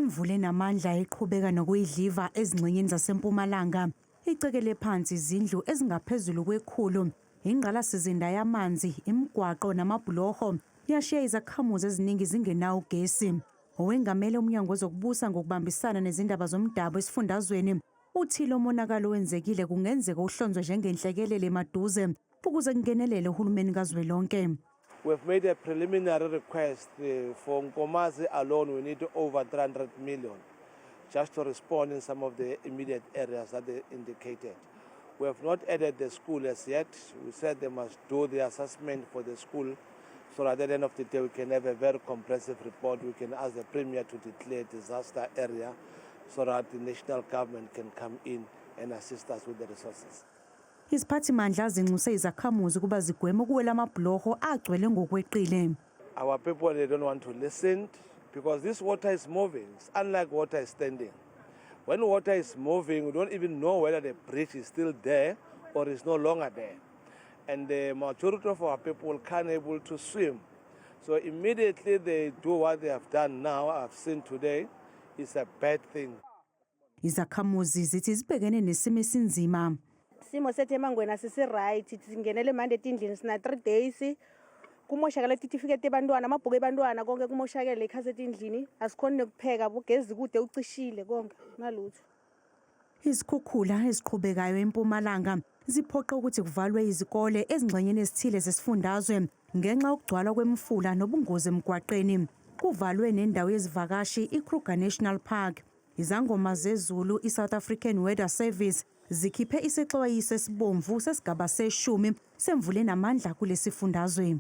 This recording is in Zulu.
Imvula enamandla iqhubeka nokuyidliva ezingxenyeni zaseMpumalanga, icekele phansi izindlu ezingaphezulu kwekhulu, ingqalasizinda yamanzi, imigwaqo namabhuloho, yashiya izakhamuzi eziningi zingenawo ugesi. Owengamele uMnyango wezokuBusa ngokuBambisana nezindaba zomdabu esifundazweni uthi lo monakalo wenzekile kungenzeka uhlonzwe njengenhlekelele maduze ukuze kungenelele uhulumeni kazwelonke. We've made a preliminary request for Nkomazi alone. We need over 300 million just to respond in some of the immediate areas that they indicated. We have not added the school as yet. We said they must do the assessment for the school so that at the end of the day we can have a very comprehensive report. We can ask the Premier to declare disaster area so that the national government can come in and assist us with the resources. Iziphathimandla zinxuse izakhamuzi ukuba zigweme ukuwela amabhuloho agcwele ngokweqile. Our people, they don't want to listen because this water is moving. It's unlike water is standing. When water is moving, we don't even know whether the bridge is still there or is no longer there. And the majority of our people can't able to swim. So immediately they do what they have done now, I've seen today, is a bad thing. Izakhamuzi zithi zibhekene nesimo esinzima. Simo sethu eMangweni asisi-right. Singenele manje etindlini sina 3 days. Kumoshakele titifiketi ebantwana, amabhuku ebantwana, konke kumoshakele ikhasi etindlini. Asikhoni nekupheka, ugezi kude ucishile konke nalutho. Izikhukhula eziqhubekayo eMpumalanga ziphoqa ukuthi kuvalwe izikole ezingxenyeni ezithile zesifundazwe ngenxa yokugcwala kwemifula nobungozi emgwaqeni. Kuvalwe nendawo yezivakashi iKruger National Park. Izangoma zezulu iSouth African Weather Service zikhiphe isexwayiso esibomvu sesigaba seshumi semvula enamandla kulesifundazwe.